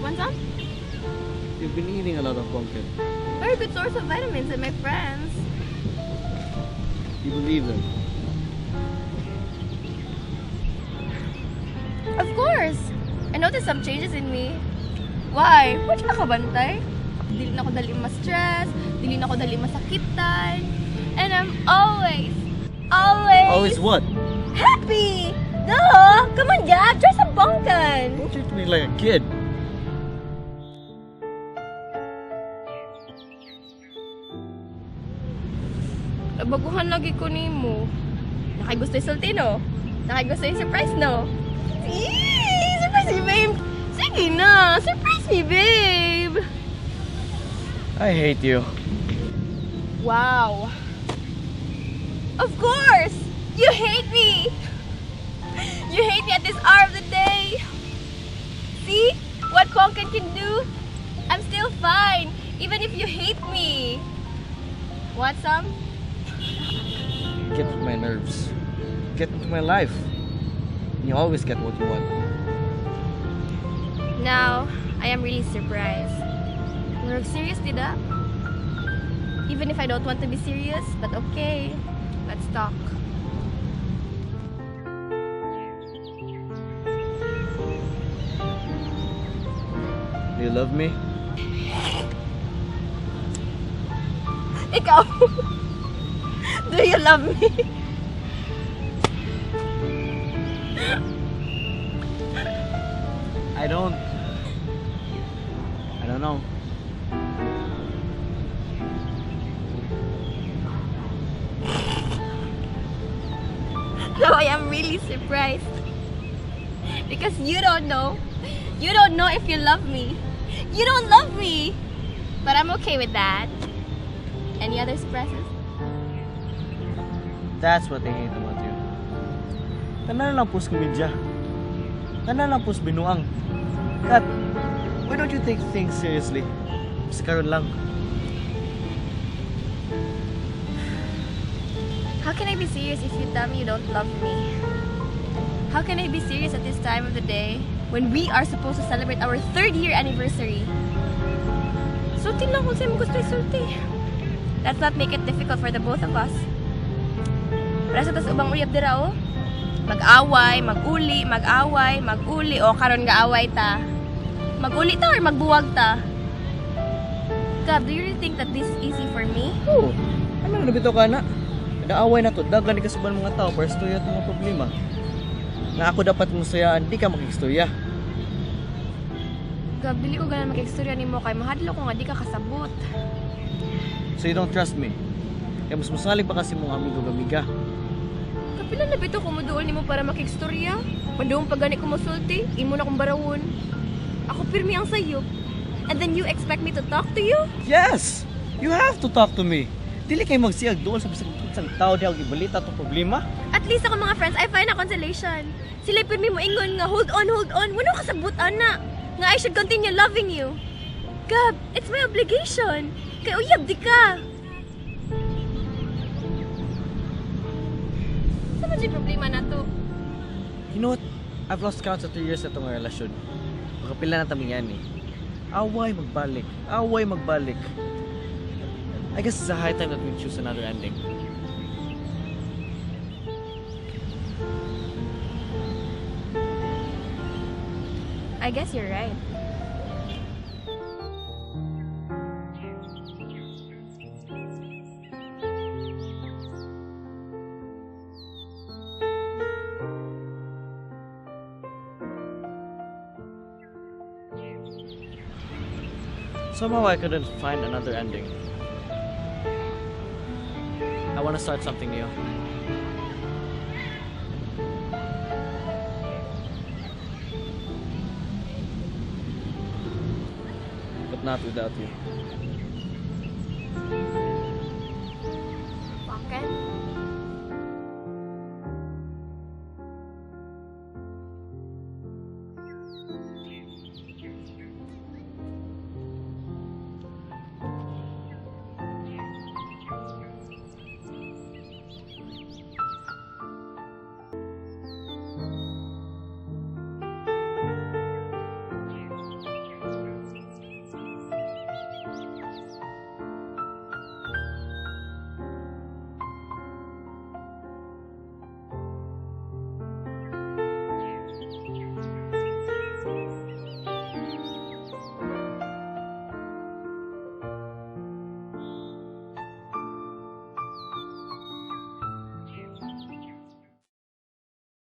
Want some? You've been eating a lot of pumpkin. Very good source of vitamins and my friends. You believe them? Of course! I noticed some changes in me. Why? Wala ka kabantay? Dili na ko dali ma-stress, dili na ko dali masakitan. And I'm always, always... Always what? Happy! Duh! Come on, Gab! Try some bongkan! Don't treat me like a kid. Nabaguhan lagi ko nimo. Nakay gusto yung sulti, no? Nakay gusto yung surprise, no? Eee! Surprise me, babe! Sige na! Surprise me, babe! I hate you. Wow! Of course! You hate me! You hate me at this hour of the day! See? What Ponkan can do? I'm still fine, even if you hate me! Want some? Get into my nerves. Get into my life. You always get what you want. Now, I am really surprised. We're serious, dida? Even if I don't want to be serious, but okay. Let's talk. Do you love me? Ikaw! Do you love me? I don't. I don't know. No, I am really surprised. Because you don't know. You don't know if you love me. You don't love me. But I'm okay with that. Any other surprises? That's what they hate about you. Tanan lang pus komedya. Tanan lang pus binuang. Kat, why don't you take things seriously? Sa karon lang. How can I be serious if you tell me you don't love me? How can I be serious at this time of the day when we are supposed to celebrate our 3rd year anniversary? Sulti lang kung sa'yo mo gusto isulti. Let's not make it difficult for the both of us. Para sa tas ubang uyab dira oh. Mag-away, mag-uli, mag-away, mag-uli. O karon nga away ta. Mag-uli ta or magbuwag ta? Gab, do you really think that this is easy for me? Oo. Ano na bitaw ka na? Nag-aaway na to, daghan ni kasuban mga tao para istorya itong mga problema. Nga ako dapat mong suyaan, di ka makikistorya. Gab, dili ko ganan makikistorya nimo kay mahadlok ko nga di ka kasabot. So you don't trust me? Kaya mas masalig pa kasi mong amigo gamiga. Kapila na bitaw ko moduol nimo para makikstorya? Padung pa gani ko mosulti, imo na kong barawon. Ako pirmi ang sayop. And then you expect me to talk to you? Yes! You have to talk to me. Dili kay magsiag duol sa bisag unsang tao diha og ibalita tong problema. At least ako mga friends, I find a consolation. Sila pirmi mo ingon nga hold on, hold on. Wala ka sabot ana. Nga I should continue loving you. Gab, it's my obligation. Kay uyab di ka. Sa man jud problema na to? You know what? I've lost count sa 3 years na itong relasyon. Makapila na tami yan eh. Away magbalik. Away magbalik. I guess it's a high time that we choose another ending. I guess you're right. Somehow I couldn't find another ending. I want to start something new. But not without you. Bakit?